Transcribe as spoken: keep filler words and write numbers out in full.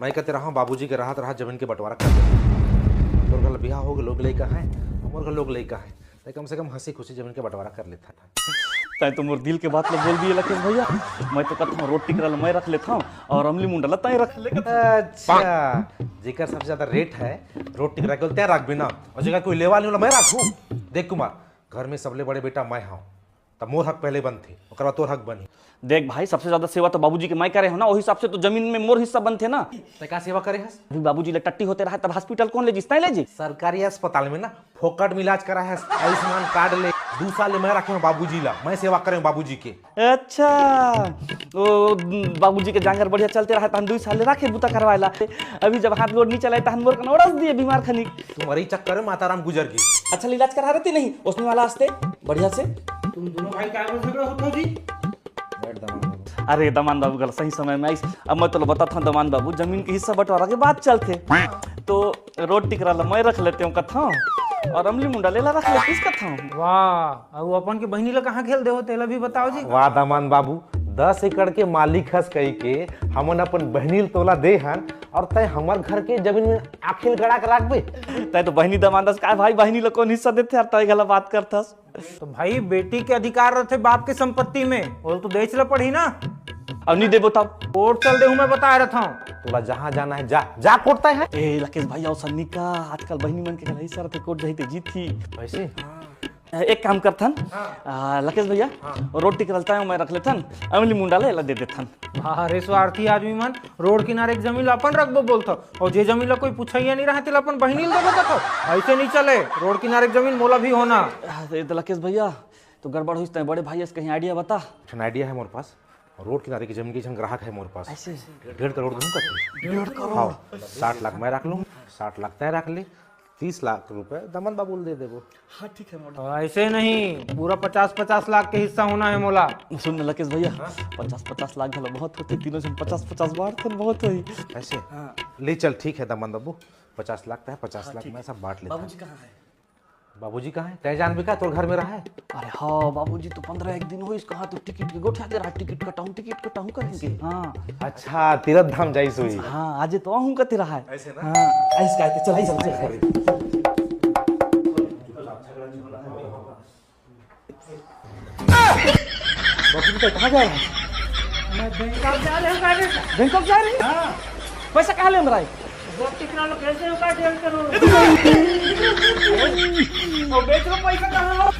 मैं कहते रहा हूँ, बाबूजी के रहत रहत जमीन के बंटवारा कर देते। तोर घर बिहाव हो गए, लोग लइका है, हमर घर लोग लइका है, तो कम से कम हंसी खुशी जमीन के बंटवारा कर लेता। तैं तो मोर दिल के बात ल बोल दिए लकेश भैया। मैं तो कहता हूँ रोड टिकरा ल मैं रख लेता हूँ और अमली मुंडा ल तैं रख ले। अच्छा, जेकर सबसे ज्यादा रेट है रोड टिकरा के, तैं रख बिना, और जेकर कोई लेवा नहीं वाला मैं रखूँ। देख कुमार, घर में सबले बड़े बेटा मैं हूँ, तब मोर हक पहले बनथे, ओकर बाद तोर हक बनही। देख भाई, सबसे ज्यादा सेवा तो बाबूजी के मैं करे हो ना, वही हिसाब से तो जमीन में मोर हिस्सा बनथे ना। तैं का सेवा करे हस? अभी बाबूजी ला टट्टी होते रहा तब हॉस्पिटल कौन ले जिस? तैं ले जी। सरकारी अस्पताल में ना फोकट में इलाज करा है आयुष्मान कार्ड ले। दू साल ले मैं रखे हूँ बाबूजी ला, मैं सेवा करे हूँ बाबूजी के। अच्छा, ओ बाबूजी के जांगर बढ़िया चलते रहा तहन दू साल ले रखे बुता करवाए ला। अभी जब हाथ गोड़ नहीं चलाए तहन मोर कन ओड़स दिए बीमार खनिक। तुम्हारे ही चक्कर में माता राम गुजर गई। अच्छा ले इलाज करा रहती नहीं उसने वाला हंसते बढ़िया से। तुम दोनों भाई क्या कर रहे हो जी? बैठ दमान बाबू। अरे दमान बाबू गल सही समय में आइस। अब मैं तोला बताता हूँ दमान बाबू, जमीन के हिस्सा बंटवारा के बात चलथे, तो रोड टिकरा ला मैं रख लेते हूँ कथौं, और अमली मुंडा लेला रख लेतीस कथौं। वाह, अब अपन के बहिनी ला कहाँ खेल दे हो, तेला भी बताओ जी। वाह दमान बाबू, दस एकड़ के मालिक हस कही के हमन अपन बहिनी ल तोला दे हन, और तय हमर घर के जमीन में आखिल गड़ा के रखबे। तय तो बहिनी दमान दस काय भाई, बहिनी ला कौन हिस्सा देथे यार, तय गला बात करथस। तो भाई, बेटी के अधिकार रहथे बाप के संपत्ति में, वो तो देच ल पड़ही ना। अब नहीं देबो तब? कोर्ट चल देहूं, मैं बताए रहत हूँ। तोला जहाँ जाना है जा, जा कोर्ट तय है। ए लकेश भैया, ओ सन्नी का आजकल बहिनी मन के गला हिस्सा रहथे, कोर्ट जाही ते जीतही। वैसे? एक काम करथन, हाँ। आ, लकेश भैया, हाँ। रोड टिकरा ल तैं मैं रख लेथन, अमली मुंडा ले ला दे देथन। अरे स्वार्थी आदमी मन, रोड किनारे के जमीन ला अपन रखबो बोलथो, और जे जमीन ला कोई पुछैया नहीं रहा, तेला अपन बहिनी ल देबो कथो। ऐसे नहीं चले, रोड किनारे के जमीन मोला भी होना। आ, ए तो लकेश भैया, तो गड़बड़ होइस, तैं बड़े भाई अस, कहीं आइडिया बता। एक ठन आइडिया है मोर पास, रोड किनारे की जमीन के एक झन ग्राहक है मोर पास। ऐसे? डेढ़ करोड़ दूं कथी? डेढ़ करोड़? हाँ, साठ लाख मैं रख लूँ, साठ लाख तैं रख ले, तीस लाख रुपए दमन बाबू ल दे देबो। हाँ, ठीक है, मॉडल। ऐसे नहीं, पूरा पचास पचास लाख के हिस्सा होना है मोला। सुन न लकेश भैया, हाँ? पचास पचास लाख घलो बहुत होथे, तीनों झन पचास पचास बांटथन, बहुत होही। ऐसे? हाँ। ले चल, ठीक है दमन बाबू, पचास लाख तय, पचास लाख मैं सब बांट लेथन। बाबूजी कहाँ है? बाबूजी कहाँ है? तय जानबे का, तोर घर में रहा है। अरे हाँ, बाबूजी तो पंद्रह एक दिन होइस, कहाँ तो टिकट के गोठियाते रहा, टिकट कटाऊं, टिकट कटाऊं करेंगे। हाँ। अच्छा, तीरथ धाम जाइस होही। हाँ, आज तो आहूं कते रहा है। ऐसे ना? हाँ, ऐसे कहते, चल, चल, चल, चल। बाबूजी, तय कहाँ जा रहा है? मैं बैंकॉक जा रहे हूँ, गाड़ी से। बैंकॉक जा रहे हैं? हाँ। पैसा कहाँ ले रहा है? वो कितना लोग कैसे होगा, जेल करो। वो बेच लो, पैसा कहाँ हो?